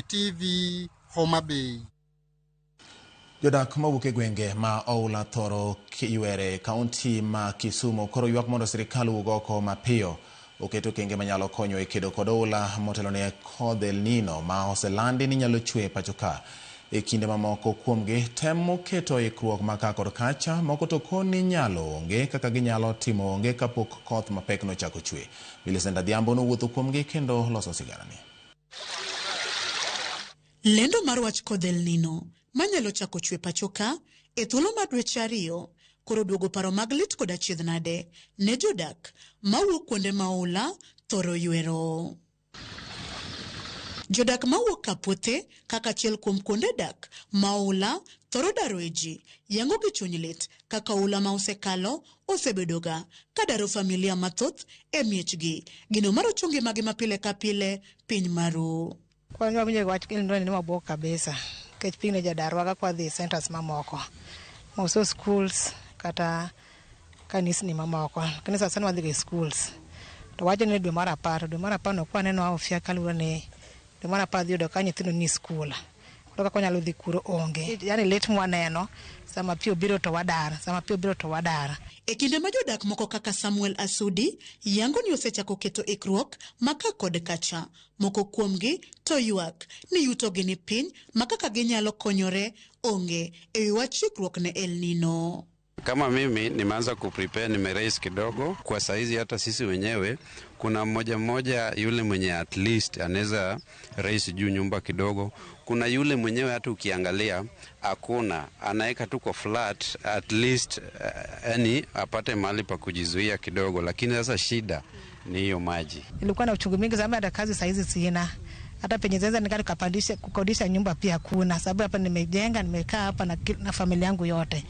TV, Homa Bay. Jodak mawuok e gwenge ma oula thoro ywere e kaunti ma Kisumu koro ywak mondo sirikal owuog oko mapiyo oket okenge manyalo konyo e kedo kod oula motelo ne kodh El Nino ma oselandi ni nyalo chwe e pacho ka. E kinde mamoko kuomgi temo keto ikruok ma ka kod kacha, moko to koni nyalo onge kaka ginyalo timo onge kapok koth mapek nochako chwe. Millicent Adhiambo nowuotho kuomgi kendo loso siganani. Lendo mar wach kodh El Nino manyalo chako chwe pacho ka e thuolo mar dweche 2 koro duogo paro mag lit kod achiedh nade ne jodak mawuok kuonde ma oula thoro ywero. Jodak mawuok Kapuothe kaka achiel kuom kuonde dak ma oula thoro daroe ji yango gi chuny lit kaka oula ma osekalo osebedoga ka daro familia mathoth e miechgi. Gino marocho ngimagi ma pile ka pile piny maru. Kwan wawinjo wach El Nino ni wabuok kabisa nikech pigni jadarwa ka kwadhi e centers mamoko moso schools kata kanisni mamoko, lakini sasa wadhi e schools to wacho ni dwe mar 10, to dwe mar 10 no kwaneno ofia kaluwore ni dwe mar 10 dhi yudo ka nyithindo ni skul, koro kaka wanyalo dhi kuro onge. Yani lit mwaneno sama pi obiro to wadar, sama pi obiro to wadar. E kinde ma jodak moko kaka Samuel Asudi yango ni osechako keto ikruok ma ka kod kacha, moko kuomgi to ywak ni yutogi ni piny ma kaka ginyalo konyore onge e wi wach ikruok ne El Nino. Kama mimi nimeanza kuprepare, nimeraise kidogo kwa saizi. Hata sisi wenyewe kuna mmoja mmoja yule mwenye at least anaweza raise juu nyumba kidogo. Kuna yule mwenyewe hata ukiangalia hakuna, anaweka tu kwa flat at least, yani apate mahali pa kujizuia kidogo, lakini sasa shida ni hiyo maji. Nilikuwa na uchungu mingi sana, hata kazi saizi sina, hata penye zaweza nikapandisha kukodisha nyumba pia hakuna, sababu hapa nimejenga, nimekaa hapa na familia yangu yote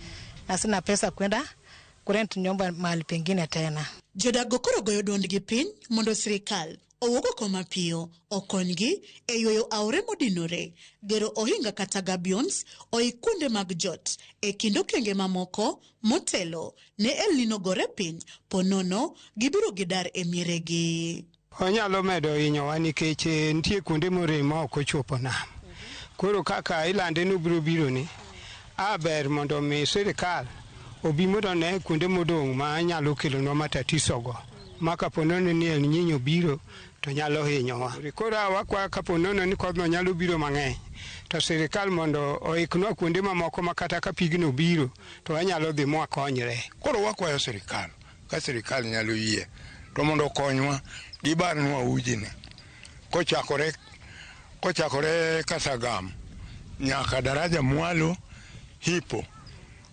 na sina pesa kwenda kurent nyumba mahali pengine tena. Jodak go koro goyo duondgi piny mondo sirikal owuog oko mapiyo okonygi e yweyo aore modinore, gero ohinga kata gabions oik kuonde mag jot e kind okenge mamoko motelo ne El Nino gore piny ponono gibiro gidar e mieregi. Onyalo medo hinyowa nikech nitie kuonde morem ma ok ochopo nam. Koro kaka ilande ni obiro biro ni, a ber mondo mi sirikal obi mondo one kuonde modong' ma nyalo kelonwa matatizo go ma kapo nono ni El Nino biro to nyalo hinyowa. Koro wakwayo kapo nono ni kodhno nyalo biro mang'eny to sirikal mondo oiknwa kuonde mamoko ma kata ka pigno biro to wanyalo dhi mwakonyre. Koro wakwayo sirikal, ka sirikal nyalo yie to mondo okonywa gibarnwa ujini kochakore Kasagam nyaka daraja mwalo Hipo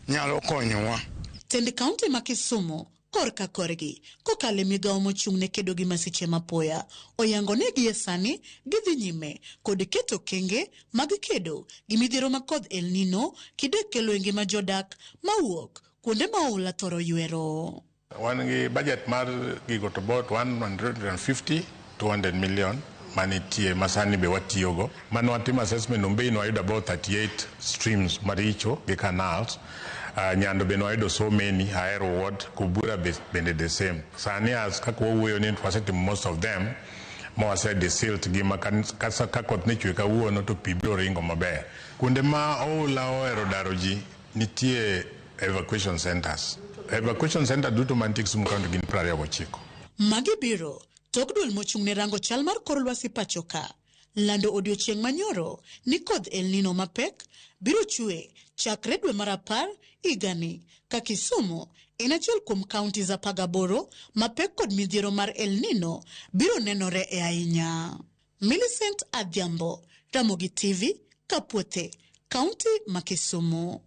nyalo konyowa. Tend kaunti ma Kisumu korka korgi kokalo e migawo mochung' ne kedo gi masiche mapoya oyango ni gie sani gidhi nyime kod keto okenge mag kedo gi midhiero ma kodh El Nino kidek kelo e ngima jodak mawuok kuonde ma oula thoro ywero. Wan gi budget mar gigo to about 150 200 million manitie masani be watiyogo. Mane watimo assessment Ombeyi nwayudo about 38 streams maricho gi canals. Nyando be nwayudo so many, Ahero ward, Kubura bende the same. Sani as kaka wawuoyo ni wasetimo most of them ma wase desilt gi ma ka koth ne chwe kawuono to pi biro ringo maber. Kuonde ma oula ohero daro ji nitie evacuation centers. Evacuation center duto mantie Kisumu County gin 29. Magi biro tok duol mochung' ne rango chal mar kor lwasi pacho ka lando odiochieng' manyoro ni kodh El Nino mapek biro chwe chakre dwe mar 10 higani ka Kisumu en achiel kuom counties 18 mapek kod midhiero mar El Nino biro nenore e ahinya. Millicent Adhiambo, Ramogi TV, Kapuothe, County ma Kisumu.